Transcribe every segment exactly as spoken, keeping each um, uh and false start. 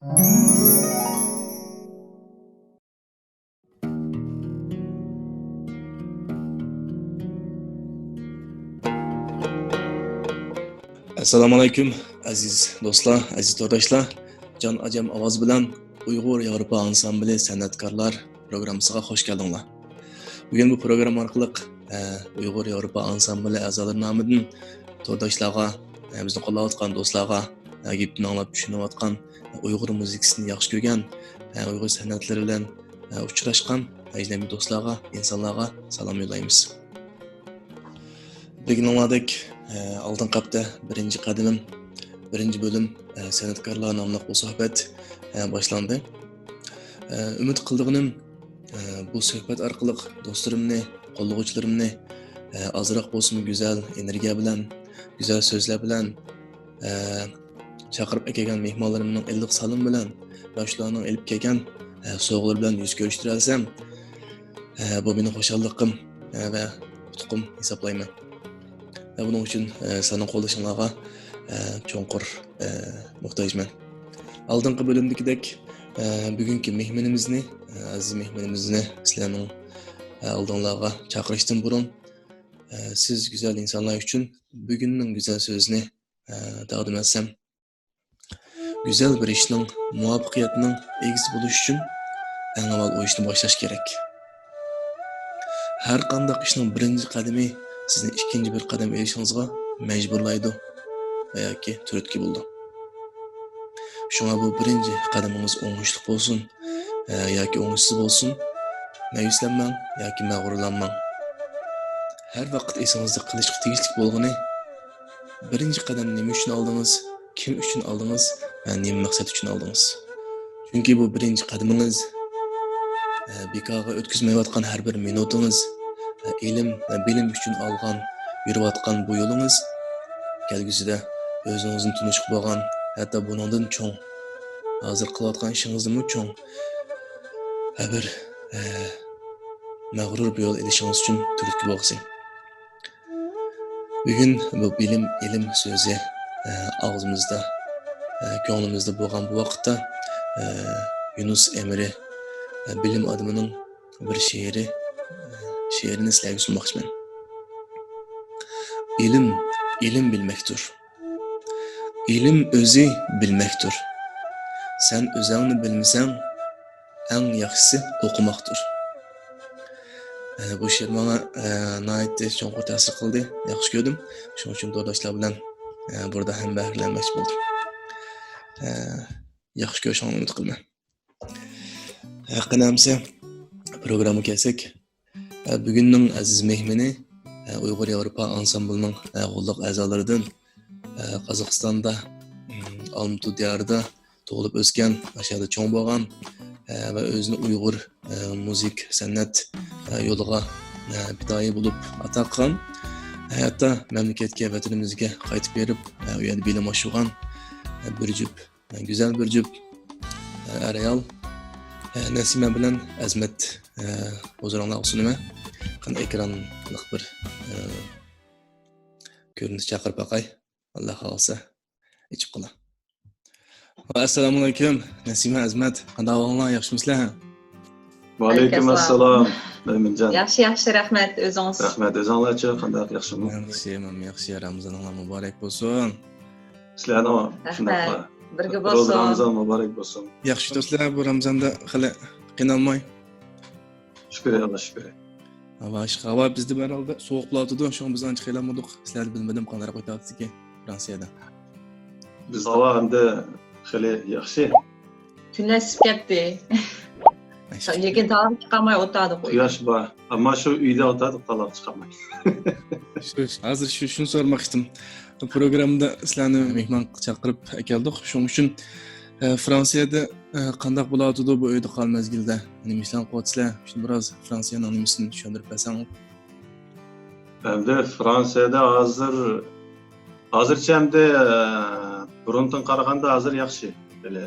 ئەسسالامۇئەلەيكۇم، ئەزىز دوستلار، ئەزىز تورداشلار. جان ئاجام ئاۋازى بىلەن ئۇيغۇر ياۋروپا ئانسامبىلى سەنئەتكارلار پروگراممىسىغا خوش كەلدىڭلار. بۈگۈن بۇ پروگرامما ئارقىلىق، ئە، ئۇيغۇر ياۋروپا ئانسامبىلى ئەزالىرى نامىدىن تورداشلارغا، ئە، بىزنى قوللاۋاتقان دوستلارغا، ئە، گېپىمنى ئاڭلاپ چۈشىنىۋاتقان، ئە، ئۇيغۇر مۇزىكىسىنى ياخشى كۆرگەن، ئە، ئۇيغۇر سەنئەتلىرى بىلەن، ئە، ئۇچراشقان ئەجنەبىي دوستلارغا، ئىنسانلارغا سالام يوللايمىز. بىلگىنىڭلاردەك، ئە، ئالدىنقى ھەپتە بىرىنچى قەدىمىم، بىرىنچى بۆلۈم، ئە، سەنئەتكارلار ناملىق بۇ سۆھبەت، ئە، باشلاندى. ئە، ئۈمىد قىلىدىغىنىم، ئە، بۇ سۆھبەت ئارقىلىق دوستلىرىمنى، قوللىغۇچىلىرىمنى، ئە، ئازراق بولسىمۇ گۈزەل ئېنېرگىيە بىلەن، گۈزەل سۆزلەر بىلەن، ئە، چاقىرىپ ئەكەلگەن مېھمانلىرىمنىڭ ئىللىق سالىمى بىلەن ۋە شۇلارنىڭ ئېلىپ كەلگەن، ئە، سوۋغىلىرى بىلەن يۈز كۆرۈشتۈرەلىسەم، ئە، بۇ مېنىڭ خۇشاللىقىم، ئە، ۋە ئۇتۇقۇم ھېسابلايمەن. ۋە بۇنىڭ ئۈچۈن، ئە، سىلەرنىڭ قوللىشىڭلارغا، ئە، چوڭقۇر، ئە، موھتاجمەن. ئالدىنقى بۆلۈمدىكىدەك، ئە، بۈگۈنكى مېھمىنىمىزنى، ئە، ئەزىز مېھمىنىمىزنى سىلەرنىڭ، ئە، ئالدىڭلارغا چاقىرىشتىن بۇرۇن، ئە، سىز گۈزەل ئىنسانلار ئۈچۈن بۈگۈننىڭ گۈزەل سۆزىنى، ئە، تەقدىم ئەتسەم. گۈزەل بىر ئىشنىڭ، مۇۋەپپەقىيەتنىڭ ئىگىسى بولۇش ئۈچۈن ئەڭ ئاۋۋال ئۇ ئىشنى باشلاش كېرەك. ھەر قانداق ئىشنىڭ بىرىنچى قەدىمى سىزنى ئىككىنچى بىر قەدەم ئېلىشىڭىزغا مەجبۇرلايدۇ ۋە ياكى تۈرتكە بولىدۇ. شۇڭا بۇ بىرىنچى قەدىمىڭىز ئوڭۇشلۇق بولسۇن، ئە، ياكى ئوڭۇشسىز بولسۇن، مەيۈسلەنمەڭ ياكى مەغرۇرلانماڭ. ھەر ۋاقىت ئېسىڭىزدە قىلىشقا تېگىشلىك بولغىنى، بىرىنچى قەدەمنى نېمە ئۈچۈن ئالدىڭىز، كىم ئۈچۈن ئالدىڭىز ۋە نېمە مەقسەت ئۈچۈن ئالدىڭىز؟ چۈنكى بۇ بىرىنچى قەدىمىڭىز، ئە، بىكارغا ئۆتكۈزمەيۋاتقان ھەر بىر مىنۇتىڭىز، ئە، ئىلىم ۋە بىلىم ئۈچۈن ئالغان، يۈرۈۋاتقان بۇ يولىڭىز كەلگۈسىدە ئۆزىڭىزنى تونۇشقا بولغان، ھەتتا بۇنىڭدىن چوڭ، ھازىر قىلىۋاتقان ئىشىڭىزدىنمۇ چوڭ ۋە بىر، ئە، مەغرۇر بىر يول ئېلىشىڭىز ئۈچۈن تۈرتكە بولغۇسى. بۈگۈن بۇ بىلىم، ئىلىم سۆزى، ئە، ئاغزىمىزدا، ئە، كۆڭلىمىزدە بولغان بۇ ۋاقىتتا، ئە، يۇنۇس ئەمىرى، ئە، بىلىم ئادىمىنىڭ بىر شېئىرى، ئە، شېئىرىنى سىلەرگە سۇنماقچىمەن. ئىلىم، ئىلىم بىلمەكتۇر. ئىلىم ئۆزى بىلمەكتۇر. سەن ئۆزەڭنى بىلمىسەڭ، ئەڭ ياخشىسى ئوقۇماقتۇر. ئە، بۇ شېئىر ماڭا، ئە، ناھايىتى چوڭقۇر تەسىر قىلدى. ياخشى كۆردۈم. شۇنىڭ ئۈچۈن تورداشلار بىلەن، ئە، بۇردا ھەمبەھىرلەنمەكچى بولدۇم. ئە، ياخشى كۆرۈشۈڭلارنى ئۈمىد قىلىمەن. ئە، قېنى ئەمسە پروگراممىغا كەلسەك. ئە، بۈگۈننىڭ ئەزىز مېھمىنى، ئە، ئۇيغۇر ياۋروپا ئانسامبىلىنىڭ، ئە، غوللۇق ئەزالىرىدىن، ئە، قازاقىستاندا، ئىم، ئالمۇتۇ دىيارىدا تۇغۇلۇپ ئۆسكەن، ئاشۇ يەردە چوڭ بولغان، ئە، ۋە ئۆزىنى ئۇيغۇر، ئە، مۇزىكا، سەنئەت، ئە، يولىغا، ئە، پىدائىي بولۇپ ئاتا قىلغان، ھەتتا مەملىكەتكە، ۋەتىنىمىزگە قايتىپ بېرىپ، ئە، ئۇ يەردە بىلىم ئاشۇرغان، ئە، بىر جۈپ، ئە، گۈزەل بىر جۈپ، ئە، ئەر-ئايال، ئە، نەسىمە بىلەن ئەزمەت، ئە، ھۇزۇرۇڭلارغا سۇنىمەن. قېنى ئېكرانلىق بىر، ئە، كۆرۈنۈش چاقىرىپ باقاي. ئاللا خالىسا ئېچىپ قوياي. ئەسسالامۇئەلەيكۇم، نەسىمە، ئەزمەت، قانداق ئەھۋالىڭلار، ياخشىمۇسىلەر؟ ۋەئەلەيكۇم ئەسسالام، مەيمۇنجان. ياخشى، ياخشى، رەھمەت، ئۆزىڭىز؟ رەھمەت، ئۆزۈڭلارچۇ، قانداق، ياخشىمۇ؟ مەن ياخشى، مەن ياخشى، رامىزانىڭلار مۇبارەك بولسۇن. سىلەرنىڭ رەھمەت، شۇنداقلا. بىرگە بولسۇن. رامىزان مۇبارەك بولسۇن. ياخشى دوستلار، بۇ رامىزاندا خېلى قىينالماي. شۈكۈر، ئاللا شۈكۈر. ھاۋا ئىشقا، ھاۋا بىزدە بىر ھالدا سوغۇق بولۇۋاتىدۇ، شۇڭا بىز ئانچە قىينالمىدۇق. سىلەردە بىلمىدىم قانداق ئۆتۈۋاتىدىكەن فرانسىيەدە. بىز ھاۋا ئەمدى خېلى ياخشى. كۈنلەر ئىسسىپ كەتتى. لېكىن تاغقا چىقالماي ئولتۇردۇق. قۇياش بار. ئەمما شۇ ئۆيدە ئولتۇردۇق، تاغقا چىقالماي. شۇ، ھازىر شۇ، شۇنى سورىماقچىدىم. پروگراممىدا سىلەرنى مېھمان چاقىرىپ ئەكەلدۇق. شۇنىڭ ئۈچۈن، ئە، فرانسىيەدە، ئە، قانداق بولۇۋاتىدۇ بۇ ئۆيدە قالغان مەزگىلدە؟ نېمە ئىشلارنى قىلىۋاتىسىلەر؟ شۇنى بىراز فرانسىيەنىڭ نېمىسىنى چۈشەندۈرۈپ بەرسەڭ. ئەمدى فرانسىيەدە ھازىر، ھازىرچە ئەمدى، ئە، بۇرۇنقىغا قارىغاندا ھازىر ياخشى. خېلى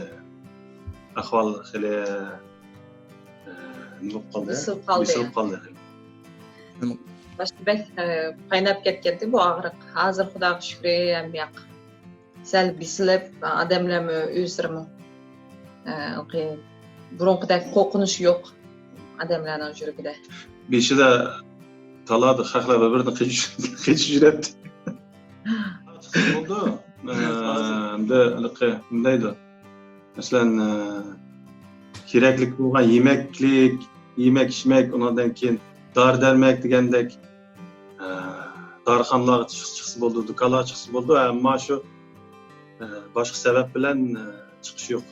ئەھۋال خېلى، ئە، نېمە بولۇپ قالدى؟ بېسىلىپ قالدى. بېسىلىپ قالدى. باشتا بەك، ئە، قايناپ كەتكەنتى بۇ ئاغرىق. ھازىر خۇداغا شۈكرى، ھەم ياق. سەل بېسىلىپ، ئادەملەرمۇ ئۆزلىرىمۇ ئە، بۇرۇنقىدەك قورقۇنچ يوق ئادەملەرنىڭ يۈرىكىدە. بېشىدا تالادا خەقلەر بىر-بىرىدىن قېچىش قېچىش يۈرەتتى. بولدى. ئەمدى ھېلىقى نېمە دەيدۇ؟ مەسىلەن، كېرەكلىك بولغان يېمەكلىك، يېمەك ئىچمەك، ئۇنىڭدىن كېيىن دارى دەرمەك دېگەندەك، دارىخانىلارغا چىقسا بولىدۇ، دۇكانلارغا چىقسا بولىدۇ. ئەمما شۇ باشقا سەۋەب بىلەن چىقىش يوق.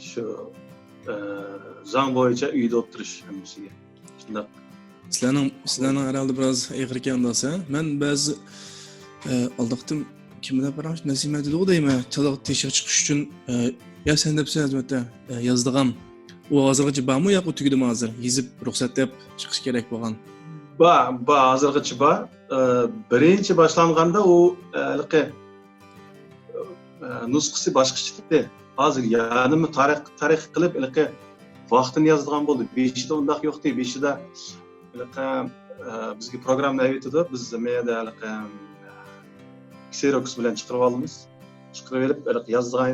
شۇ زاڭ بويىچە ئۆيدە ئولتۇرۇش ھەممىسىگە. شۇنداق. سىلەرنىڭ سىلەرنىڭ ھەرھالدا بىراز ئېغىر ئىكەن ئۇنداقسا. مەن بەزى ئالدى قېتىم كىم دەپ بارغان، نەسىمە دېدىغۇ دەيمەن، چالا تېشىغا چىقىش ئۈچۈن يا سەن دەپسەن ئەزمەت، يازىدىغان. ئۇ ھازىرغىچە بارمۇ ياق ئۇ تۈگىدىمۇ ھازىر؟ يېزىپ رۇخسەت دەپ چىقىش كېرەك بولغان. بار، بار، ھازىرغىچە بار. بىرىنچى باشلانغاندا ئۇ ھېلىقى نۇسخىسى باشقىچە ئىدى. ھازىر يەنىمۇ تارىخ تارىخ قىلىپ ھېلىقى ۋاقتىنى يازىدىغان بولدى. بېشىدا ئۇنداق يوقتى. بېشىدا ھېلىقى بىزگە پروگرامما ئەۋېتىدۇ. بىز مەيەردە ھېلىقى كسېروكس بىلەن چىقىرىۋالىمىز. چىقىرىۋېلىپ ھېلىقى يازىدىغان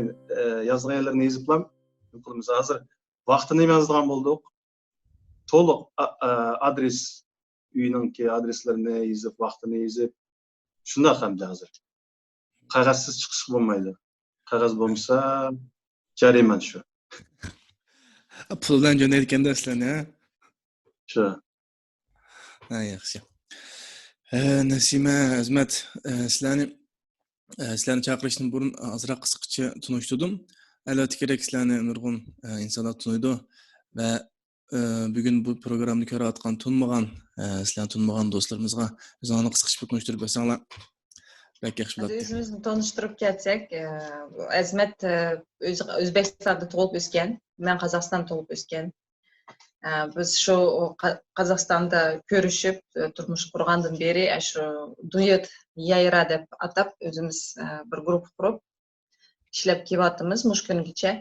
يازىدىغان يەرلىرىنى يېزىپلا نېمە قىلىمىز. ھازىر ۋاقتىنى يازىدىغان بولدۇق. تولۇق ئادرېس، ئۆينىڭكى ئادرېسلىرىنى يېزىپ، ۋاقتىنى يېزىپ، شۇنداق ئەمدى ھازىر. قەغەزسىز چىقىشقا بولمايدۇ. قەغەز بولمىسا جەرىمانە شۇ. پۇل بىلەن جۆنەيدىكەندە سىلەرنى، ھە؟ شۇ. ھە، ياخشى. ھە، نەسىمە، ئەزمەت، سىلەرنى سىلەرنى چاقىرىشتىن بۇرۇن ئازراق قىسقىچە تونۇشتۇردۇم. ئەلۋەتتە كېرەك، سىلەرنى نۇرغۇن ئىنسانلار تونۇيدۇ ۋە بۈگۈن بۇ پروگراممىنى كۆرۈۋاتقان تونۇمىغان، سىلەرنى تونۇمىغان دوستلىرىمىزغا ئۆزۈڭلارنى قىسقىچە بىر تونۇشتۇرۇپ بەرسەڭلار بەك ياخشى بولاتتى. ئۆزىمىزنى تونۇشتۇرۇپ كەتسەك، ئەزمەت ئۆزى ئۆزبېكىستاندا تۇغۇلۇپ ئۆسكەن، مەن قازاقىستاندا تۇغۇلۇپ ئۆسكەن. بىز شۇ قازاقىستاندا كۆرۈشۈپ تۇرمۇش قۇرغاندىن بېرى شۇ دۇيېت يايرا دەپ ئاتاپ ئۆزىمىز بىر گۇرۇپپا قۇرۇپ ئىشلەپ كېلىۋاتىمىز مۇشۇ كۈنگىچە.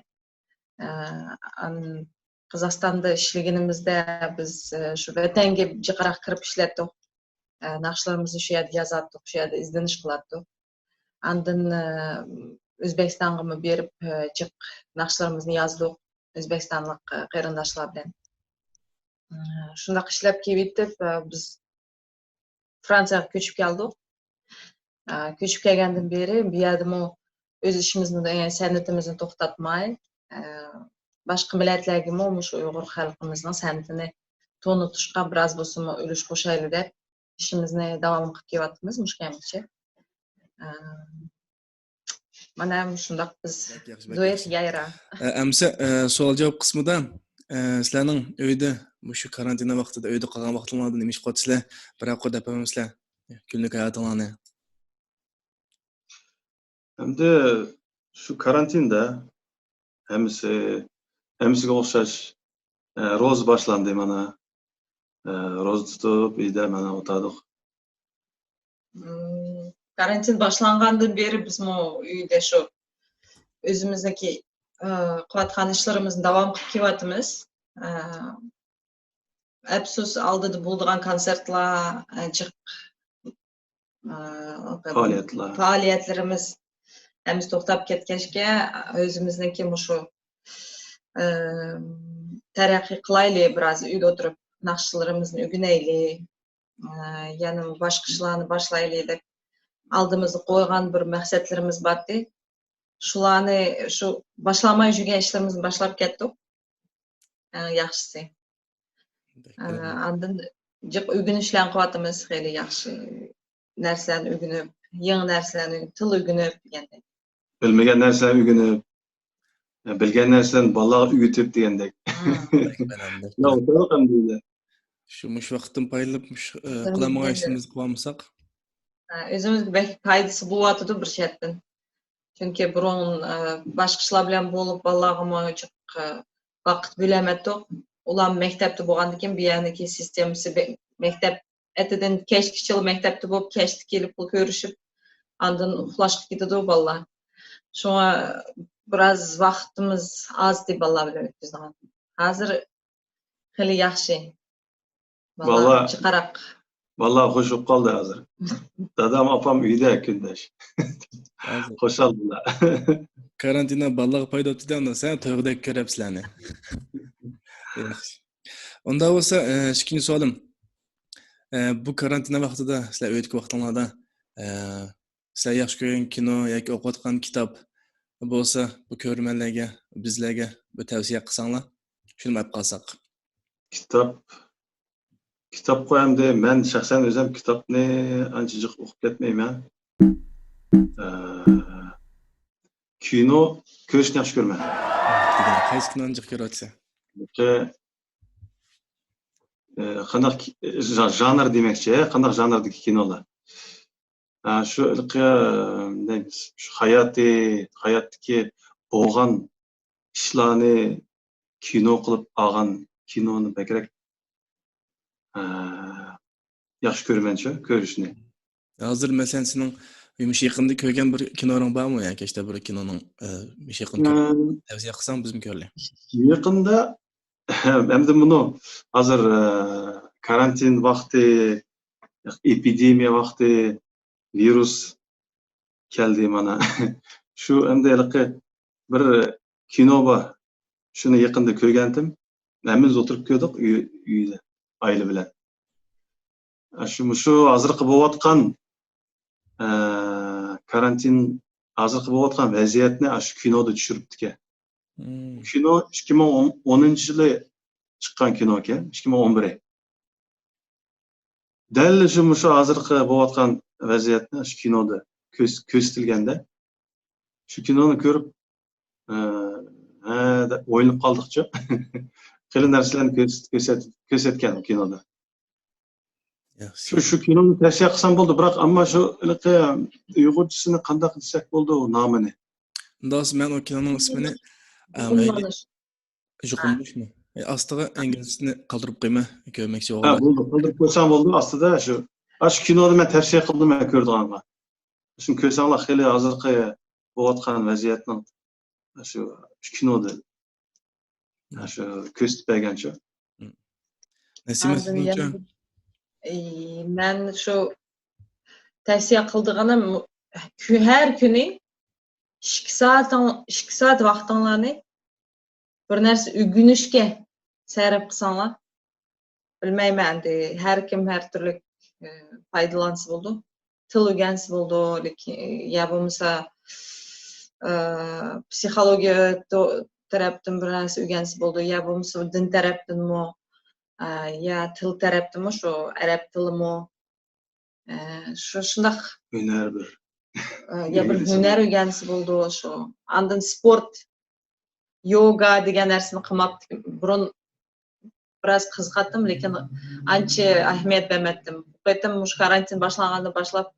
قازاقىستاندا ئىشلىگىنىمىزدە بىز شۇ ۋەتەنگە جىقراق كىرىپ ئىشلەتتۇق. ناخشىلىرىمىزنى شۇ يەردە يازاتتۇق، شۇ يەردە ئىزدىنىش قىلاتتۇق. ئاندىن ئۆزبېكىستانغىمۇ بېرىپ جىق ناخشىلىرىمىزنى يازدۇق ئۆزبېكىستانلىق قېرىنداشلار بىلەن. شۇنداق ئىشلەپ كېلىۋېتىپ بىز فرانسىيەگە كۆچۈپ كەلدۇق. كۆچۈپ كەلگەندىن بېرى بۇ يەردىمۇ ئۆز ئىشىمىزنى، سەنئىتىمىزنى توختاتماي، باشقا مىللەتلەرگىمۇ مۇشۇ ئۇيغۇر خەلقىمىزنىڭ سەنئىتىنى تونۇتۇشقا بىراز بولسىمۇ ئۈلۈش قوشايلى دەپ ئىشىمىزنى داۋام قىلىپ كېلىۋاتىمىز مۇشۇ كەمگىچە. مانا مۇشۇنداق بىز دوئېت يايرا. ئەمسە سوئال جاۋاب قىسمىدا سىلەرنىڭ ئۆيدە مۇشۇ كارانتىنا ۋاقتىدا ئۆيدە قالغان ۋاقتىڭلاردا نېمە ئىش قىلىۋاتىسىلەر؟ بىرەر قۇر دەپ بەرمەمسىلەر كۈنلۈك ھاياتىڭلارنى؟ ئەمدى شۇ كارانتىندا ھەممىسى ھەممىسىگە ئوخشاش روزا باشلاندى مانا. روزا تۇتۇپ ئۆيدە مانا ئولتۇردۇق. كارانتىن باشلانغاندىن بېرى بىزمۇ ئۆيدە شۇ ئۆزىمىزنىڭكى قىلىۋاتقان ئىشلىرىمىزنى داۋام قىلىپ كېلىۋاتىمىز. ئەپسۇس، ئالدىدا بولىدىغان كونسېرتلار جىق، پائالىيەتلىرىمىز ھەممىسى توختاپ كەتكەچكە، ئۆزىمىزنىڭكى مۇشۇ تەرەققىي قىلايلى، بىراز ئۆيدە ئولتۇرۇپ ناخشىلىرىمىزنى ئۆگىنەيلى، يەنە باشقا ئىشلارنى باشلايلى دەپ ئالدىمىزدا قويغان بىر مەقسەتلىرىمىز بارتى. شۇلارنى شۇ باشلالماي يۈرگەن ئىشلىرىمىزنى باشلاپ كەتتۇق. ئەڭ ياخشىسى. ئاندىن جىق ئۆگىنىشلەرنى قىلىۋاتىمىز، خېلى ياخشى نەرسىلەرنى ئۆگىنىپ، يېڭى نەرسىلەرنى، تىل ئۆگىنىپ دېگەندەك. بىلمىگەن نەرسىلەرنى ئۆگىنىپ، بىلگەن نەرسىلەرنى بالىلارغا ئۆگىتىپ دېگەندەك. شۇ مۇشۇ ۋاقىتتىن پايدىلىنىپ مۇشۇ قىلالمىغان ئىشلىرىمىزنى قىلالمىساق. ئۆزىمىزگە بەك پايدىسى بولۇۋاتىدۇ بىر شەرتتىن. چۈنكى بۇرۇن باشقا ئىشلار بىلەن بولۇپ بالىلارغىمۇ جىق ۋاقىت بۆلەلمەيتتۇق. ئۇلار مەكتەپتە بولغاندىن كېيىن بۇ يەرنىڭكى سىستېمىسى مەكتەپ ئەتىدىن كەچكىچىلا مەكتەپتە بولۇپ، كەچتە كېلىپ كۆرۈشۈپ، ئاندىن ئۇخلاشقا كېتىدۇ بالىلار. شۇڭا بىراز ۋاقتىمىز ئازدى بالىلار بىلەن ئۆتكۈزىدىغان. ھازىر خېلى ياخشى. بالىلار جىقراق. بالىلار خوش بولۇپ قالدى ھازىر. دادام، ئاپام ئۆيدە كۈندەش. خۇشال بۇلار. كارانتىندا بالىلارغا پايدا بوپتۇ-دە، ئۇنداق سەن تويغۇدەك كۆرەپ سىلەرنى. ياخشى. ئۇنداق بولسا، ئە، ئىككىنچى سوئالىم. ئە، بۇ كارانتىنا ۋاقتىدا سىلەر ئۆيدىكى ۋاقتىڭلاردا، ئە، سىلەر ياخشى كۆرگەن كىنو ياكى ئوقۇۋاتقان كىتاب بولسا، بۇ كۆرۈرمەنلەرگە، بىزلەرگە بىر تەۋسىيە قىلساڭلار، شۇنى ئېلىپ قالساق. كىتاب، كىتابقۇ ئەمدى مەن شەخسەن ئۆزۈم كىتابنى ئانچە جىق ئوقۇپ كەتمەيمەن. ئە، كىنو كۆرۈشنى ياخشى كۆرىمەن. دېگەن، قايسى كىنونى جىق كۆرۈۋاتىسەن؟ ئە، قانداق كى-، ژا-، ژانىر دېمەكچى، قانداق ژانىردىكى كىنولار؟ ھە، شۇ ھېلىقى، نېمە دەيمىز، شۇ ھاياتىي، ھاياتتىكى بولغان ئىشلارنى كىنو قىلىپ ئالغان كىنونى بەكرەك، ئە، ياخشى كۆرىمەن شۇ كۆرۈشنى. ھازىر، مەسىلەن، سېنىڭ مۇشۇ يېقىندا كۆرگەن بىر كىنولىرىڭ بارمۇ؟ ياكى ئىشتە بىر كىنونىڭ، ئە، مۇشۇ يېقىندا كۆرگەن، ئە، تەۋسىيە قىلساڭ، بىزمۇ كۆرەيلى. يېقىندا ئەمدى مۇنۇ ھازىر، ئە، كارانتىن ۋاقتى، ئېپىدېمىيە ۋاقتى، ۋىرۇس كەلدى مانا. شۇ ئەمدى ھېلىقى بىر كىنو بار. شۇنى يېقىندا كۆرگەنتىم. ھەممىمىز ئولتۇرۇپ كۆردۇق ئۆي-، ئۆيدە، ئائىلە بىلەن. شۇ، مۇشۇ ھازىرقى بولۇۋاتقان، ئە، كارانتىن، ھازىرقى بولۇۋاتقان ۋەزىيەتنى ئاشۇ كىنودا چۈشۈرۈپتىكەن. مم. كىنو ئىككى مىڭ ئونىنچى يىلى چىققان كىنوكەن، ئىككى مىڭ ئون بىرى. دەل شۇ، مۇشۇ ھازىرقى بولۇۋاتقان ۋەزىيەتنى شۇ كىنودا كۆرس-، كۆرسىتىلگەندە، شۇ كىنونى كۆرۈپ، ئە، ھە، دەپ ئويلىنىپ قالدۇقچۇ. خېلى نەرسىلەرنى كۆرس-، كۆرسەت-، كۆرسەتكەن كىنودا. ياخشى. شۇ، شۇ كىنونى تەۋسىيە قىلسام بولدى، بىراق، ئەمما شۇ ھېلىقى ئۇيغۇرچىسىنى قانداق دېسەك بولىدۇ، نامىنى؟ ئۇنداق بولسا مەن ئۇ كىنونىڭ ئىسمىنى، ئە، مەيلى، يۇقۇملىنىشمۇ؟ ئە، ئاستىغا ئىنگلىزچىسىنى قالدۇرۇپ قويما، كۆرمەكچى ھە، بولغانلار. بولدى، قالدۇرۇپ قويساڭ بولدى ئاستىدا شۇ. ئاشۇ كىنونى مەن تەۋسىيە قىلدىم مەن كۆرىدىغانغا. شۇنى كۆرسەڭلار خېلى ھازىرقى بولۇۋاتقان ۋەزىيەتنىڭ شۇ، شۇ كىنودا، شۇ كۆرسىتىپ بەرگەنچۇ. نەسىمە، ئاندىن سىزنىڭچە؟ يەنە، ئى، مەن شۇ تەۋسىيە قىلىدىغىنىم، كۈ-، ھەر كۈنى ئىككى سائىتىڭ-، ئىككى سائەت ۋاقتىڭلارنى بىر نەرسە ئۆگىنىشكە سەرپ قىلساڭلار. بىلمەيمەن، ئەمدى ھەر كىم ھەر تۈرلۈك، ئى، پايدىلانسا بولىدۇ. تىل ئۆگەنسە بولىدۇ، لېكىن، يا بولمىسا، ئى، پسىخولوگىيە تو-، تەرەپتىن بىر نەرسە ئۆگەنسە بولىدۇ، يا بولمىسا دىن تەرەپتىنمۇ، ئى، يا تىل تەرەپتىنمۇ، شۇ ئەرەب تىلىمۇ، ئى، شۇ، شۇنداق. ھۈنەر بىر. ئى، يا بىر ئۆگەنسە ھۈنەر بولىدۇ. ئۆگەنسە بولىدۇ، شۇ. ئاندىن سپورت، يوگا دېگەن نەرسىنى قىلماپتىكەن. بۇرۇن بىراز قىزىقاتتىم، لېكىن ئانچە ئەھمىيەت بەرمەتتىم. بۇ قېتىم مۇشۇ كارانتىن باشلانغاندىن باشلاپ،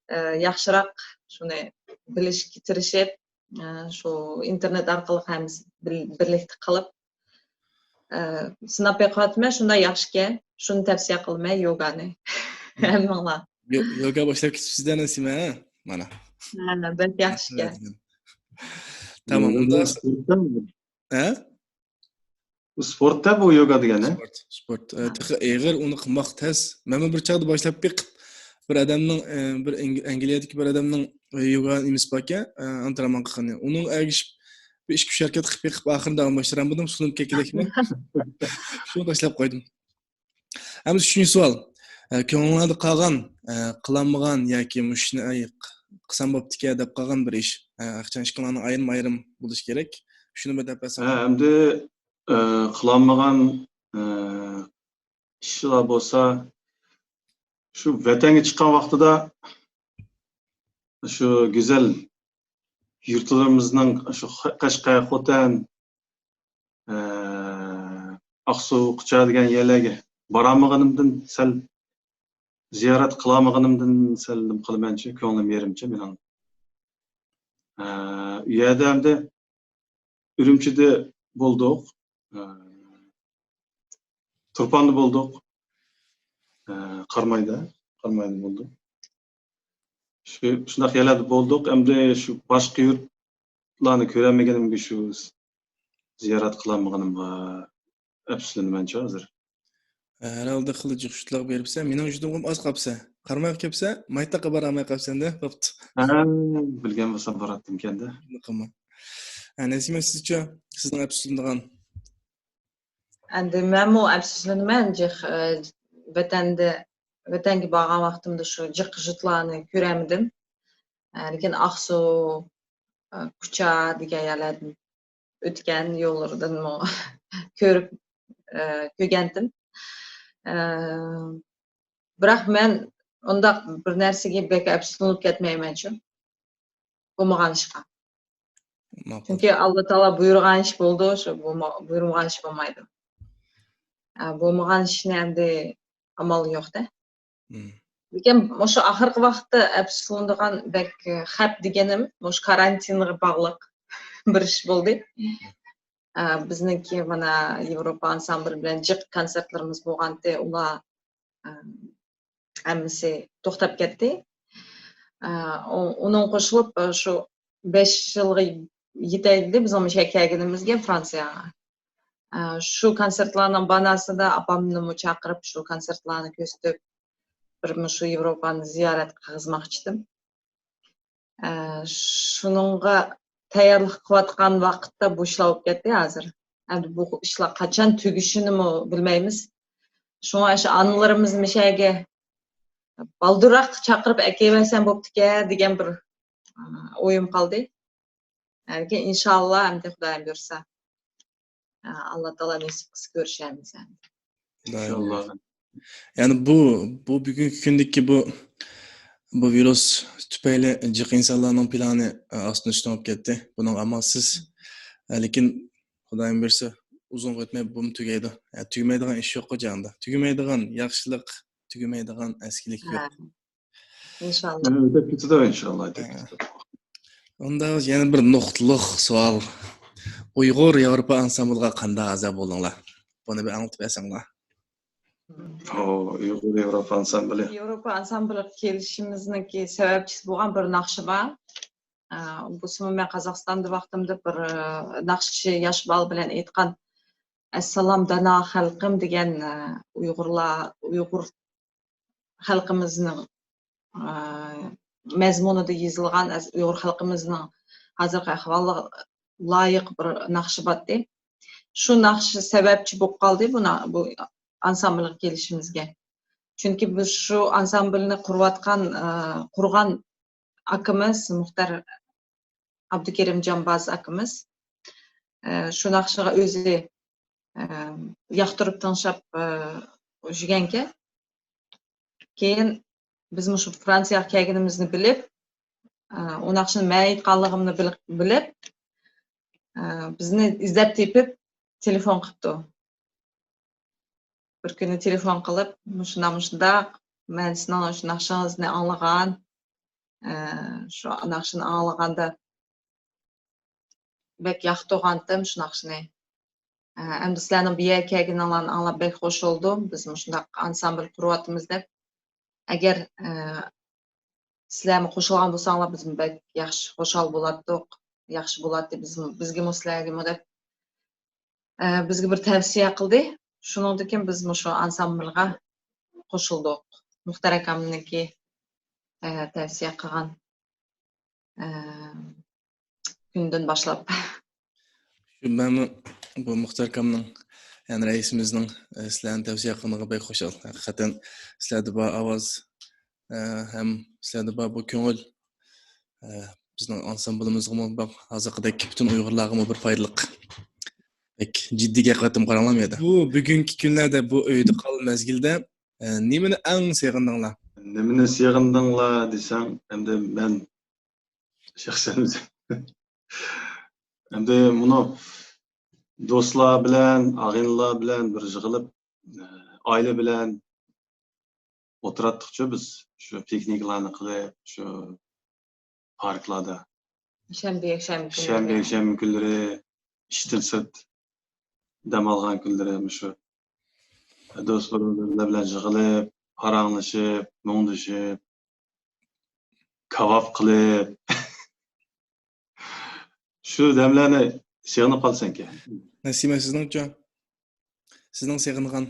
ئە، ياخشىراق شۇنى بىلىشكە تىرىشىپ، ئە، شۇ ئىنتېرنېت ئارقىلىق ھەممىسى بىر-، بىرلىكتە قىلىپ، ئە، سىناپ بېقىۋاتىمەن، شۇنداق ياخشىكەن. شۇنى تەۋسىيە قىلىمەن، يوگانى. ھەممىڭلار. يو-، يوگا باشلاپ كېتىپسىزدە، نەسىمە، ھە؟ مانا. ھە، بەك ياخشىكەن. تامام، ئۇندا. ھە؟ سپورتتا بۇ يوگا دېگەن، ھە؟ سپورت، سپورت. ئە، تېخى ئېغىر، ئۇنى قىلماق تەس. مەنمۇ بىر چاغدا باشلاپ بېقىپ، بىر ئادەمنىڭ، ئە، بىر ئەنگ-، ئەنگلىيەدىكى بىر ئادەمنىڭ، ئە، يوگا نېمىسى باركەن، ئە، ئانترېنمان قىلغىنى. ئۇنىڭغا ئەگىشىپ، بىر ئىككى ئۈچ ھەرىكەت قىلىپ بېقىپ، ئاخىرىدا داۋاملاشتۇرالمىدىم، سۇنۇپ كەتكۈدەكمەن. شۇنى تاشلاپ قويدۇم. ئەمدى ئۈچىنچى سوئال. ئە، كۆڭلۈڭلاردا قالغان، ئە، قىلالمىغان ياكى مۇشۇنى، ئەي، قىلسام بوپتىكەن دەپ قالغان بىر ئىش. ئە، ئەخچان ئىشقىلارنىڭ ئايرىم-ئايرىم بولۇشى كېرەك. شۇنى بىر دەپ بەرسەڭ. ھە، ئەمدى، ئە، قىلالمىغان، ئە، ئىشلار بولسا، شۇ ۋەتەنگە چىققان ۋاقتىدا شۇ گۈزەل يۇرتلىرىمىزنىڭ شۇ قەشقەر، خوتەن، ئە، ئاقسۇ، قۇچا دېگەن يەرلەرگە بارالمىغىنىمدىن سەل، زىيارەت قىلالمىغىنىمدىن سەل نېمە قىلىمەنچۇ، كۆڭلۈم يېرىمچە مېنىڭ. ئە، ئۇ يەردە ئەمدى ئۈرۈمچىدە بولدۇق، ئە، تۇرپاندا بولدۇق، ئە، قارامايدا، قارامايدا بولدۇق. شۇ، شۇنداق يەرلەردە بولدۇق. ئەمدى شۇ باشقا يۇرتلارنى كۆرەلمىگىنىمگە، شۇ زىيارەت قىلالمىغىنىمغا ئەپسۇسلىنىمەنچۇ ھازىر. ھەر ھالدا خېلى جىق يۇرتلارغا بېرىپسەن. مېنىڭ يۇرتۇمغىمۇ ئاز قاپسەن. قارامايغا كەپسەن، مايتاققا بارالماي قاپسەن-دە، بوپتۇ. ھە، بىلگەن بولسام باراتتىمكەن-دە. قىلما. ھە، نەسىمە، سىزچە؟ سىزنىڭ ئەپسۇسلىنىدىغان؟ ئەمدى مەنمۇ ئەپسۇسلىنىمەن، جىق، ئە، ۋەتەندە، ۋەتەنگە بارغان ۋاقتىمدا شۇ جىق جۇتلارنى كۆرەلمىدىم. ئە، لېكىن ئاقسۇ، ئە، كۇچا دېگەن يەرلەردىن ئۆتكەن يوللىرىدىنمۇ كۆرۈپ، ئە، كۆرگەنتىم. ئە، بىراق مەن ئۇنداق بىر نەرسىگە بەك ئەپسۇسلىنىپ كەتمەيمەنچۇ. بولمىغان ئىشقا. ماقۇل. چۈنكى ئاللا تائالا بۇيرۇغان ئىش بولىدۇ، شۇ بولما-، بۇيرۇمىغان ئىش بولمايدۇ. ئە، بولمىغان ئىشنى ئەمدى ئامال يوق-دە. مم. لېكىن مۇشۇ ئاخىرقى ۋاقىتتا ئەپسۇسلىنىدىغان بەك خەپ دېگىنىم مۇشۇ كارانتىنغا باغلىق بىر ئىش بولدى. ئە، بىزنىڭكى مانا ياۋروپا ئانسامبىلى بىلەن جىق كونسېرتلىرىمىز بولغانتى، ئۇلار، ئە، ھەممىسى توختاپ كەتتى. ئە، ئۇ-، ئۇنىڭ قوشۇلۇپ، ئە، شۇ بەش يىلغا يېتەيدى بىزنىڭ مۇشۇ يەرگە كەلگىنىمىزگە، فرانسىيەگە. ئە، شۇ كونسېرتلارنىڭ باناسىدا ئاپامنىمۇ چاقىرىپ، شۇ كونسېرتلارنى كۆرسىتىپ، بىر مۇشۇ ياۋروپانى زىيارەت قىلغۇزماقچىدىم. ئە، شۇنىڭغا تەييارلىق قىلىۋاتقان ۋاقىتتا بۇ ئىشلار بولۇپ كەتتى ھازىر. ئەمدى بۇ ئىشلار قاچان تۈگىشىنىمۇ بىلمەيمىز. شۇڭا شۇ ئانىلىرىمىزنى مۇشۇ يەرگە بالدۇرراق چاقىرىپ ئەكېلىۋەرسەم بوپتىكەن دېگەن بىر، ئە، ئويۇم قالدى. لېكىن ئىنشاللا ئەمدى خۇدايىم بۇيرۇسا، ئە، ئاللا تائالا نېسىپ قىلسا كۆرۈشەرمىز ئەمدى. خۇدايىم ئىنشاللا. بۇيرۇسا. يەنى بۇ، بۇ بۈگۈنكى كۈندىكى بۇ، بۇ ۋىرۇس تۈپەيلى جىق ئىنسانلارنىڭ پىلانى، ئە، ئاستىن ئۈستۈن بولۇپ كەتتى. بۇنىڭغا ئامالسىز. ئە، لېكىن خۇدايىم بۇيرۇسا ئۇزۇنغا ئۆتمەي بۇمۇ تۈگەيدۇ. ئە، تۈگىمەيدىغان ئىش يوققۇ جاھاندا. تۈگىمەيدىغان ياخشىلىق، تۈگىمەيدىغان ئەسكىلىك يوق. ھە. ئىنشاللا. ئۆتۈپ كېتىدۇ ئىنشاللا. ئۆتۈپ ھە. كېتىدۇ. ئۇندا يەنە بىر نۇقتىلىق سوئال. ئۇيغۇر ياۋروپا ئانسامبىلىغا قانداق ئەزا بولدۇڭلار؟ بۇنى بىر ئاڭلىتىپ بەرسەڭلار. ئۇيغۇر ياۋروپا ئانسامبىلى. ياۋروپا ئانسامبىلىغا كېلىشىمىزنىڭكى سەۋەبچىسى بولغان بىر ناخشا بار. ئە، بۇسىمۇ مەن قازاقىستاندا ۋاقتىمدا بىر، ئە، ناخشىچى ياش بالا بىلەن ئېيتقان، ئەسسالام دانا خەلقىم دېگەن، ئە، ئۇيغۇرلار، ئۇيغۇر خەلقىمىزنىڭ، ئە، مەزمۇنىدا يېزىلغان ئەس-، ئۇيغۇر خەلقىمىزنىڭ ھازىرقى ئەھۋالىغا لايىق بىر ناخشا بارتى. شۇ ناخشا سەۋەبچى بولۇپ قالدى بۇ نا-، بۇ ئانسامبىلغا كېلىشىمىزگە. چۈنكى بىز شۇ ئانسامبىلنى قۇرۇۋاتقان، ئە، قۇرغان ئاكىمىز مۇختار ئابدۇكېرىم جامباز ئاكىمىز، ئە، شۇ ناخشىغا ئۆزى، ئە، ياقتۇرۇپ تىڭشاپ، ئە، يۈرگەنكەن. كېيىن بىز مۇشۇ فرانسىيەگە كەلگىنىمىزنى بىلىپ، ئە، ئۇ ناخشىنى مەن ئېيتقانلىقىمنى بىل-، بىلىپ، ئە، بىزنى ئىزدەپ تېپىپ تېلېفون قىپتۇ. بىر كۈنى تېلېفون قىلىپ، مۇشۇنداق، مۇشۇنداق، مەن سىزنىڭ شۇ ناخشىڭىزنى ئاڭلىغان، ئە، شۇ ناخشىنى ئاڭلىغاندا بەك ياقتۇرغانتىم شۇ ناخشىنى. ئە، ئەمدى سىلەرنىڭ بۇ يەرگە كەلگىنىڭلارنى ئاڭلاپ بەك خوش بولدۇم. بىز مۇشۇنداق ئانسامبىل قۇرۇۋاتىمىز دەپ. ئەگەر، ئە، سىلەرمۇ قوشۇلغان بولساڭلار، بىزمۇ بەك ياخشى، خۇشال بولاتتۇق. ياخشى بولاتتى بىزمۇ، بىزگىمۇ، سىلەرگىمۇ دەپ، ئە، بىزگە بىر تەۋسىيە قىلدى. شۇنىڭدىن كېيىن بىز مۇشۇ ئانسامبىلغا قوشۇلدۇق. مۇختار ئاكامنىڭكى، ئە، تەۋسىيە قىلغان، ئە، كۈندىن باشلاپ. شۇ مەنمۇ بۇ مۇختار ئاكامنىڭ، يەنى رەئىسىمىزنىڭ، ئە، سىلەرنى تەۋسىيە قىلغىنىغا بەك خۇشال. ھەقىقەتەن سىلەردە بار ئاۋاز، ئە، ھەم سىلەردە بار بۇ كۆڭۈل، ئە، بىزنىڭ ئانسامبىلىمىزغىمۇ بار، ھازىرقىدەك پۈتۈن ئۇيغۇرلارغىمۇ بىر پايدىلىق. بەك جىددىي گەپ قىلىۋاتىمغا قاراڭلار بۇ يەردە. بۇ بۈگۈنكى كۈنلەردە بۇ ئۆيدە قال مەزگىلدە، ئە، نېمىنى ئەڭ سېغىندىڭلار؟ نېمىنى سېغىندىڭلار دېسەڭ، ئەمدى مەن شەخسەن ئۆزۈم. ئەمدى مۇنۇ دوستلار بىلەن، ئاغىنىلار بىلەن بىر يىغىلىپ، ئە، ئائىلە بىلەن ئولتۇراتتۇقچۇ بىز. شۇ پىكنىكلارنى قىلىپ، شۇ پاركلاردا. شەنبە، يەكشەنبە كۈنلىرى. شەنبە، يەكشەنبە كۈنلىرى ئىشتىن سىرت دەم ئالغان كۈنلىرى مۇشۇ دوست بۇرادەرلەر بىلەن يىغىلىپ، پاراڭلىشىپ، مۇڭدىشىپ، كاۋاپ قىلىپ، شۇ دەملەرنى سېغىنىپ قالىسەنكەن. نەسىمە، سىزنىڭچۇ؟ سىزنىڭ سېغىنغان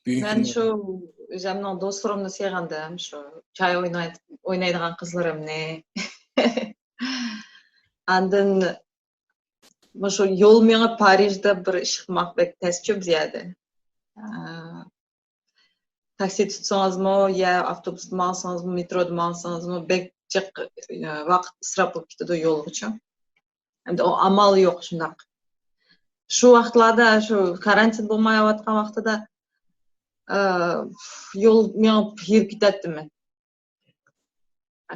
بۈگۈنكى مەن كۈنى؟ شۇ ئۆزۈمنىڭ دوستلىرىمنى سېغىندىم، شۇ چاي ئويناي-، ئوينايدىغان قىزلىرىمنى. ئاندىن مۇشۇ يول مېڭىپ پارىژدا بىر ئىش قىلماق بەك تەسچۇ بۇ يەردە. ئە، تاكسى تۇتسىڭىزمۇ، يا ئاپتوبۇستا ماڭسىڭىزمۇ، مېترودا ماڭسىڭىزمۇ، بەك جىق، ئە، ۋاقىت ئىسراپ بولۇپ كېتىدۇ يولغىچۇ. ئەمدى ئۇ ئامال يوق شۇنداق. شۇ ۋاقىتلاردا، شۇ كارانتىن بولمايۋاتقان ۋاقتىدا، ئە، يول مېڭىپ ھېرىپ كېتەتتىم مەن.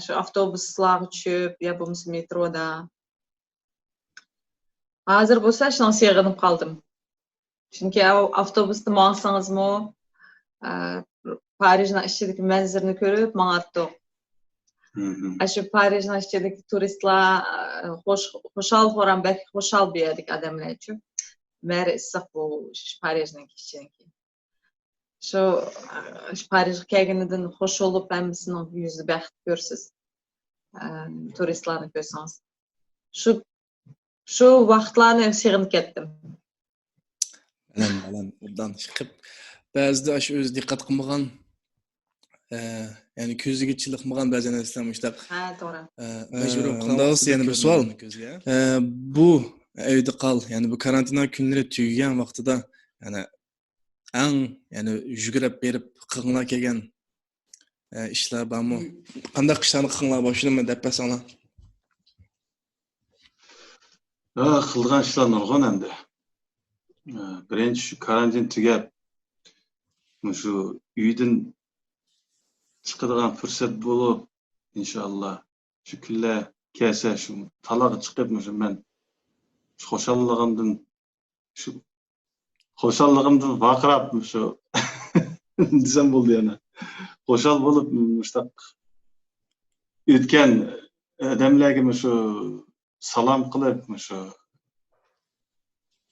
شۇ ئاپتوبۇسلارغا چۈشۈپ يا بولمىسا مېترودا. ھازىر بولسا شۇنىڭغا سېغىنىپ قالدىم. چۈنكى ئاۋ-، ئاپتوبۇستا ماڭسىڭىزمۇ، ئە، پارىژنىڭ ئىچىدىكى مەنزىرىنى كۆرۈپ ماڭاتتۇق. مم. ئاشۇ پارىژنىڭ ئىچىدىكى تۇرىستلار، ئە، خوش-، خۇشال-خۇرام، بەك خۇشال بۇ يەردىكى ئادەملەرچۇ. مەرى ئىسسىق بۇ پارىژنىڭكى ئىچىنىڭكى. شۇ، شۇ پارىژغا كەلگىنىدىن خوش بولۇپ، ھەممىسىنىڭ يۈزىدە بەخت كۆرىسىز. ئە، تۇرىستلارنى كۆرسىڭىز. شۇ، شۇ ۋاقىتلارنى سېغىنىپ كەتتىم. بالام، بالام، ئوبدان چىقىپ، بەزىدە ئاشۇ ئۆزى دىققەت قىلمىغان، ئە، يەنى كۆزىگە چېلىقمىغان بەزى نەرسىلەر مۇشۇنداق، ھە، توغرا. ئە، مەجبۇر ئە، قىلغان ئۇنداق ۋاقتىدا يەنە بىر كۆرۈنىدۇ سوئال. ئۇنىڭ كۆزىگە. ئە، بۇ ئۆيدە قال، يەنى بۇ كارانتىننىڭ كۈنلىرى تۈگىگەن ۋاقتىدا، يەنى ئەڭ، يەنى يۈگرەپ بېرىپ قىلغۇڭلار كەلگەن، ئە، ئىشلار بارمۇ؟ مم. قانداق ئىشلارنى قىلغۇڭلار بار، شۇنى دەپ بەرسەڭلار. ھە، قىلىدىغان ئىشلار نۇرغۇن ئەمدى. ئە، بىرىنچى شۇ كارانتىن تۈگەپ، مۇشۇ ئۆيدىن چىقىدىغان پۇرسەت بولۇپ، ئىنشائاللا، شۇ كۈنلەر كەلسە، شۇ تالاغا چىقىپ، مۇشۇ مەن شۇ خۇشاللىقىمدىن، شۇ خۇشاللىقىمدىن ۋارقىراپ، مۇشۇ دېسەم بولدى يەنە. خۇشال بولۇپ، مۇشۇنداق ئۆتكەن ئادەملەرگە مۇشۇ سالام قىلىپ، مۇشۇ،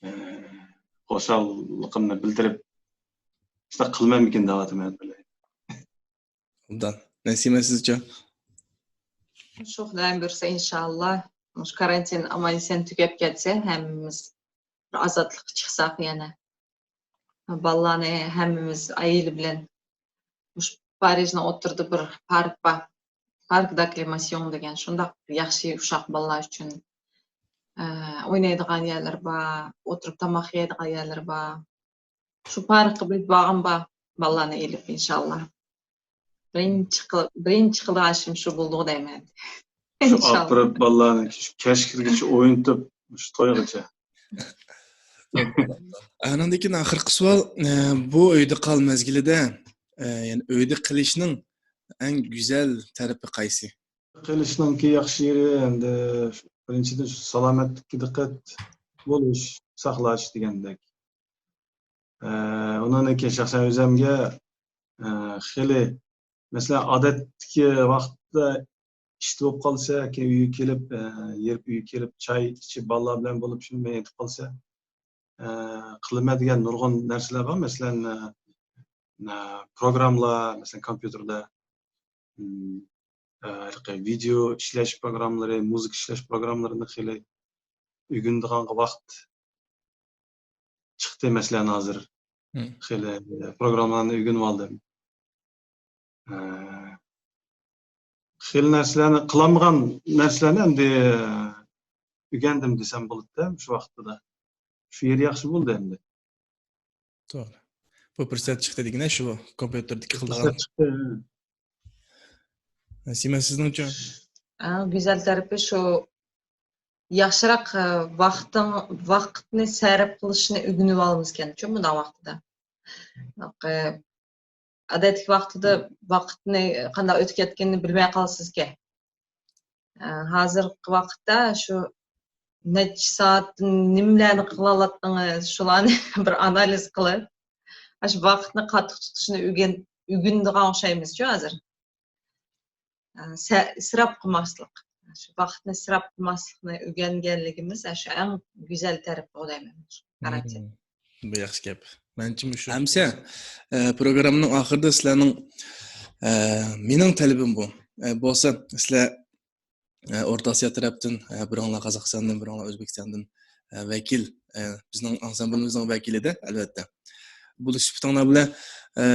ئە، خۇشاللىقىمنى بىلدۈرۈپ، شۇنداق قىلمامىكىن دەۋاتىمەن. ئوبدان. نەسىمە، سىزچە؟ شۇ خۇدايىم بۇيرۇسا، ئىنشائاللا، مۇشۇ كارانتىن ئامان-ئېسەن تۈگەپ كەتسە، ھەممىمىز بىر ئازادلىققا چىقساق يەنە. بالىلارنى ھەممىمىز ئائىلە بىلەن مۇشۇ پارىژنىڭ ئوتتۇرىدا بىر پارك بار. پارك داكلىماسيون دېگەن شۇنداق ياخشى ئۇششاق بالىلار ئۈچۈن، ئە، ئوينايدىغان يەرلىرى بار، ئولتۇرۇپ تاماق يەيدىغان يەرلىرى بار. شۇ پاركقا بىر بارغۇم بار، بالىلارنى ئېلىپ، ئىنشاللا. بىرىنچى قىل-، بىرىنچى قىلىدىغان ئىشىم شۇ بولىدۇ دەيمەن. شۇ ئىنشاللا. ئاپىرىپ بالىلارنى كەچ كىرگۈچە ئوينىتىپ، مۇشۇ تويغىچە. ئانىڭدىن كېيىن ئاخىرقى سوئال، ئە، بۇ ئۆيدە قال مەزگىلىدە، ئە، يەنى ئۆيدە قېلىشنىڭ ئەڭ گۈزەل تەرىپى قايسى؟ قېلىشنىڭكى ياخشى يېرى ئەمدى بىرىنچىدىن شۇ سالامەتلىككە دىققەت بولۇش، ساقلاش دېگەندەك. ئە، ئۇنىڭدىن كېيىن شەخسەن ئۆزۈمگە، ئە، خېلى، مەسىلەن، ئادەتتىكى ۋاقىتتا ئىشتا بولۇپ قالسا، كېيىن ئۆيگە كېلىپ، ئە، ھېرىپ ئۆيگە كېلىپ، چاي ئىچىپ، بالىلار بىلەن بولۇپ، شۇ مەينەت قىلسا، ئە، قىلىمەن دېگەن نۇرغۇن نەرسىلەر بار. مەسىلەن، ئە، ئە، پروگراممىلار، مەسىلەن، كومپيۇتېردا، ئىم، ئە، ھېلىقى ۋىدېئو ئىشلەش پروگراممىلىرى، مۇزىكا ئىشلەش پروگراممىلىرىنى خېلى ئۆگىنىدىغانغا ۋاقىت چىقتى، مەسىلەن، ھازىر. مم. خېلى پروگراممىلارنى ئۆگىنىۋالدىم. ئە، خېلى نەرسىلەرنى، قىلالمىغان نەرسىلەرنى ئەمدى ئۆگەندىم دېسەم بولىدۇ، شۇ ۋاقىتتا. شۇ يېرى ياخشى بولدى ئەمدى. توغرا. بۇ پۇرسەت چىقتى دېگىنە شۇ كومپيۇتېردىكى قىلىدىغان. پۇرسەت چىقتى. نەسىمە، سىزنىڭچە؟ ئەڭ گۈزەل تەرىپى شۇ، ياخشىراق، ئە، ۋاقتىڭ-، ۋاقىتنى سەرپ قىلىشنى ئۆگىنىۋالىمىزكەنچۇ مۇنداق ۋاقتىدا. ئە، ئادەتتىكى ۋاقتىدا ۋاقىتنى قانداق ئۆتۈپ كەتكىنىنى بىلمەي قالىسىزكەن. ئە، ھازىرقى ۋاقىتتا شۇ نەچچە سائەتتىن نېمىلەرنى قىلالاتتىڭىز، شۇلارنى بىر ئانالىز قىلىپ، ئاشۇ ۋاقىتنى قاتتىق تۇتۇشنى ئۆگەن-، ئۆگىنىدىغان ئوخشايمىزچۇ ھازىر. ئە، سە-، ئىسراپ قىلماسلىق. شۇ ۋاقىتنى ئىسراپ قىلماسلىقنى ئۆگەنگەنلىكىمىز، ئە، شۇ ئەڭ گۈزەل تەرىپى دەيمەن شۇ كارانتىن. مم. بۇ ياخشى گەپ. مەنچىمۇ شۇ. ئەمىسە، ئە، پروگراممىنىڭ ئاخىرىدا سىلەرنىڭ، ئە، مېنىڭ تەلىپىم بۇ. ئە، بولسا سىلەر، ئە، ئورتا ئاسىيا تەرەپتىن، ئە، بىرىڭلار قازاقىستاندىن، بىرىڭلار ئۆزبېكىستاندىن، ئە، ۋەكىل، ئە، بىزنىڭ ئانسامبلىمىزنىڭ ۋەكىلىدە، ئەلۋەتتە. بۇ سۈپىتىڭلار بىلەن، ئە،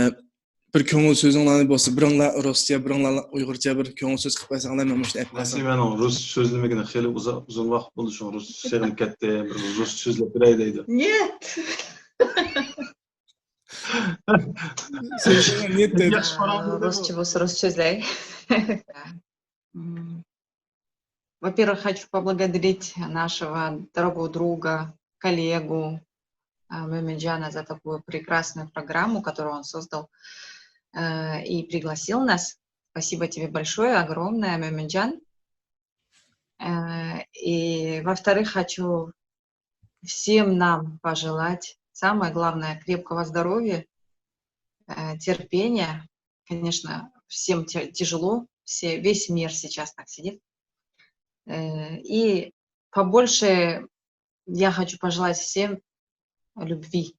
بىر كۆڭۈل سۆزۈڭلارنى بولسا، بىرىڭلار رۇسچە، بىرىڭلار ئۇيغۇرچە بىر كۆڭۈل سۆز قىلىپ بەرسەڭلار، مەن مۇشۇنى ئېلىپ قالسام. نەسىمەنىڭ رۇس سۆزلىمىگىنى خېلى ئۇزا-، ئۇزۇن ۋاقىت بولدى، شۇڭا رۇس سېغىنىپ كەتتى. بىر رۇس سۆزلەپ بېرەي دەيدۇ. Нет. سۆزلىگەن نىيەت دەيدۇ. ياخشى پاراڭ بولدى. Rusça болса, rusça сёзлей. М, Во-первых, хочу поблагодарить нашего дорогого друга, коллегу а, Мёминджана за такую прекрасную программу, которую он создал э, и пригласил нас. Спасибо тебе большое, огромное, Мёминджан. Э, И, во-вторых, хочу всем нам пожелать, самое главное, крепкого здоровья, э, терпения. Конечно, всем тя- тяжело, все, весь мир сейчас так сидит. Э, И побольше я хочу пожелать всем любви,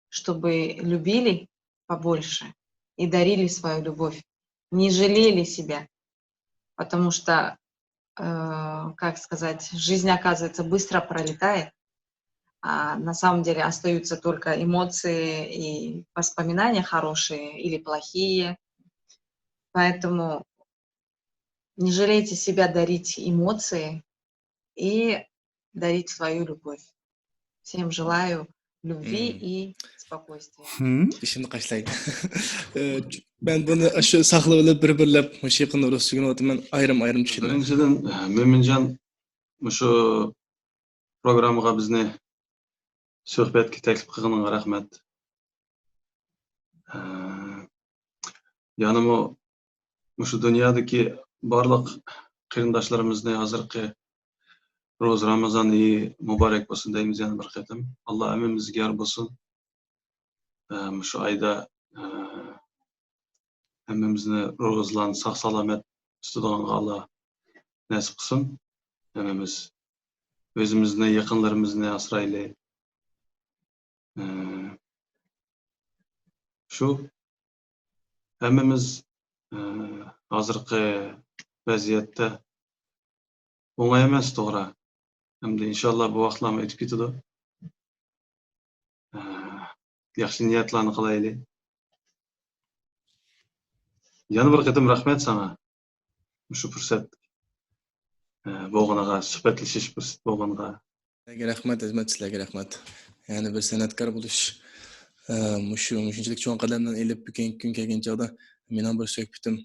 чтобы любили побольше и дарили свою любовь, не жалели себя, потому что, э, как сказать, жизнь, оказывается, быстро пролетает, а на самом деле остаются только эмоции и воспоминания хорошие или плохие. Поэтому не жалейте себя дарить эмоции и дарить свою любовь. Всем желаю любви Мгм. И спокойствия. М? بېشىمنى قاشلاي. ئى، مەن بۇنى شۇ ساقلىۋېلىپ، بىر-بىرلەپ مۇشۇ يېقىندا رۇسچە ئۆگىنىۋاتىمەن، ئايرىم-ئايرىم چۈشىنىمەن. بىرىنچىدىن، مۆمىنجان مۇشۇ پروگراممىغا بىزنى سۆھبەتكە تەكلىپ قىلغىنىڭغا رەھمەت. ئە، يەنىمۇ مۇشۇ دۇنيادىكى بارلىق قېرىنداشلىرىمىزنى ھازىرقى روزا رامازان ئېيى مۇبارەك بولسۇن دەيمىز يەنە بىر قېتىم. ئاللا ھەممىمىزگە يار بولسۇن. ئە، مۇشۇ ئايدا، ئە، ھەممىمىزنى روزىلارنى ساق-سالامەت تۇتىدىغانغا ئاللا نەسىپ قىلسۇن. ھەممىمىز ئۆزىمىزنى، يېقىنلىرىمىزنى ئاسرايلى. ئە، شۇ ھەممىمىز، ئە، ھازىرقى ۋەزىيەتتە ئوڭاي ئەمەس، توغرا. ئەمدى ئىنشاللا بۇ ۋاقىتلارمۇ ئۆتۈپ كېتىدۇ. ئە، ياخشى نىيەتلەرنى قىلايلى. يەنە بىر قېتىم رەھمەت ساڭا. مۇشۇ پۇرسەت، ئە، بولغىنىغا، سۈپەتلىشىش پۇرسىتى بولغىنىغا. سىلەرگە رەھمەت، ئەزىمەت، سىلەرگە رەھمەت. يەنى بىر سەنئەتكار بولۇش، ئە، مۇشۇ، مۇشۇنچىلىك چوڭ قەدەمدىن ئېلىپ بۈگۈنكى كۈن كەلگەن چاغدا مېنىڭ بىر سۆھبىتىم،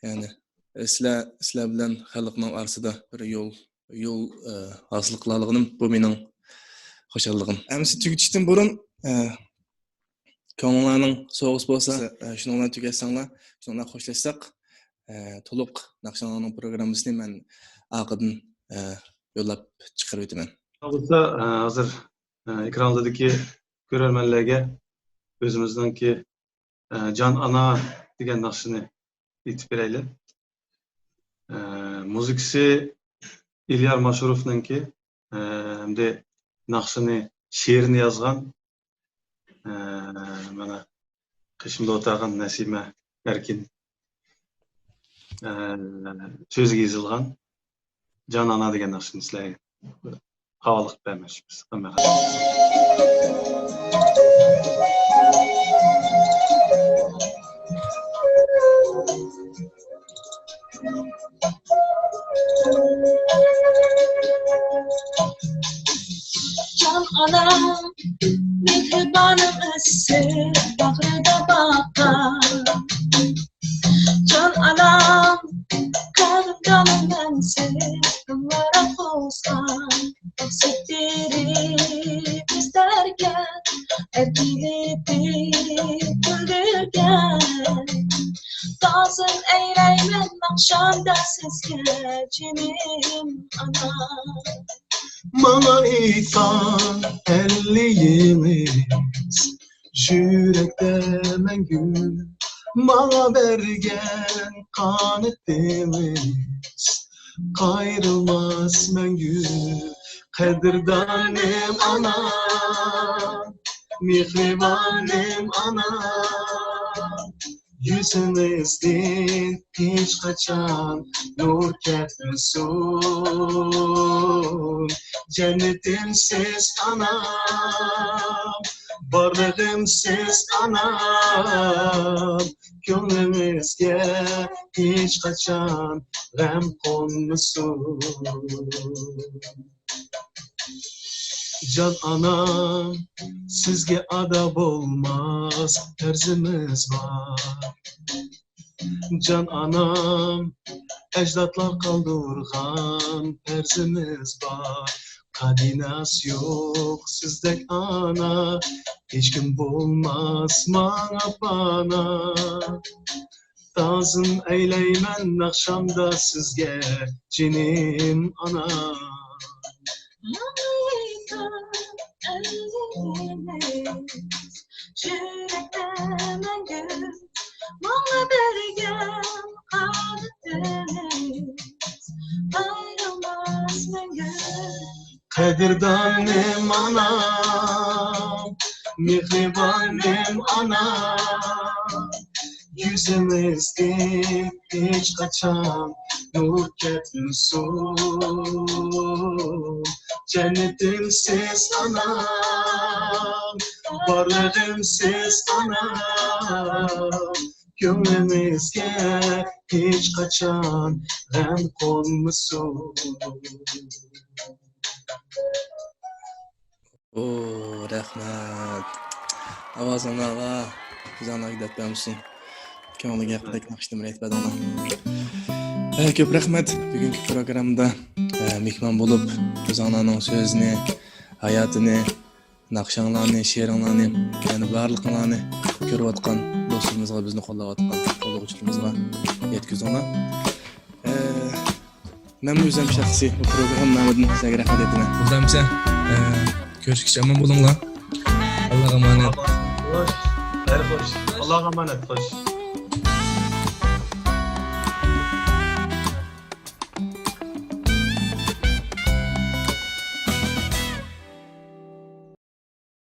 يەنى سىلەر، سىلەر بىلەن خەلقنىڭ ئارىسىدا بىر يول، يول، ئە، ھاسىل قىلالىغىنىم، بۇ مېنىڭ خۇشاللىقىم. ئەمىسە تۈگىتىشتىن بۇرۇن، ئە، كۆڭلۈڭلارنىڭ سوۋغىسى بولسا، ئە، شۇنىڭ بىلەن تۈگەتسەڭلار، شۇنىڭ بىلەن خوشلاشساق، ئە، تولۇق ناخشىلارنىڭ پروگراممىسىنى مەن ئارقىدىن، ئە، يوللاپ چىقىرىۋېتىمەن. بولسا، ئە، ھازىر، ئە، ئېكرانلاردىكى كۆرەرمەنلەرگە ئۆزىمىزنىڭكى، ئە، جان ئانا دېگەن ناخشىنى ئېيتىپ بېرەيلى. ئە، مۇزىكىسى ئېليار ماشۇروفنىڭكى، ئە، ئەمدى ناخشىنى، شېئىرنى يازغان، ئە، مانا قېشىمدا ئولتۇرغان نەسىمە ئەركىن، ئە، سۆزىگە يېزىلغان جان ئانا دېگەن ناخشىنى سىلەرگە ھاۋالە قىلىپ بەرمەكچىمىز. ھەممە جان ئانام، مېھرىبانىم ئىسسىق باغرىدا باققان. جان ئانام، قەدىردانىم مەن سېنى دىللارا قوزغىغان. ئاقسىتىرى بىزلەرگە ئەركىلىتىپ كۈلدۈرگەن. تازىم ئەيلەيمەن ئاخشامدا سىزگە جېنىم ئانا. ماڭا ئېيتقان ئەللىيىڭىز يۈرەكتە مەڭگۈ، ماڭا بەرگەن قانىتىڭىز قايرىلماس مەڭگۈ. قەدىردانىم ئانا، مېھرىبانىم ئانا، يۈزىڭىزدىن ھېچقاچان نۇر كەتمىسۇن. جەننىتىمسىز ئانام، بارلىقىم سىز ئانام، كۆڭلىڭىزگە ھېچقاچان غەم قونمىسۇن. جان ئانام، سىزگە ئادا بولماس پەرزىمىز بار. جان ئانام، ئەجدادلار قالدۇرغان پەرزىمىز بار. قەدىناس يوق سىزدەك ئانا، ھېچكىم بولماس ماڭا پانا. تازىم ئەيلەيمەن ناخشامدا سىزگە، جېنىم ئانا. ماڭا يېقىن ئەللىرىمىز، يۈرەكتە مەڭگۈ ماڭا بەرگەن قانىتىمىز، ئايرىلماس مەڭگۈ. قەدىردانىم ئانام، مېھرىبانىم ئانام، يۈزىمىزدىن ھېچقاچان نۇر كەتمىسۇن. جەننىتىم سىز ئانام، بارلىقىم سىز ئانام، كۆڭلىمىزگە ھېچقاچان غەم قونمىسۇن. ئو، رەھمەت. ئاۋازىڭلارغا، كۆزۈڭلارغا دەرد بەرمىسۇن. كۆڭلىگە ياققۇدەك ناخشىنى رەھمەت بەردىڭلار. ئە، كۆپ رەھمەت. بۈگۈنكى پروگراممىدا، ئە، مېھمان بولۇپ، ئۆزۈڭلارنىڭ سۆزىنى، ھاياتىنى، ناخشاڭلارنى، شېئىرىڭلارنى، يەنە بارلىقىڭلارنى كۆرۈۋاتقان دوستلىرىمىزغا، بىزنى قوللاۋاتقان قوللىغۇچىلىرىمىزغا يەتكۈزدۈڭلار. ئە، مەنمۇ ئۆزۈم شەخسىي بۇ پروگرامما نامىدىن سىلەرگە رەھمەت ئېيتىمەن. خۇدامچە، ئە، كۆرۈشكىچە ئامان بولۇڭلار. ئاللاغا ئامانەت. خوش، خەير خوش. ئاللاغا ئامانەت، خوش.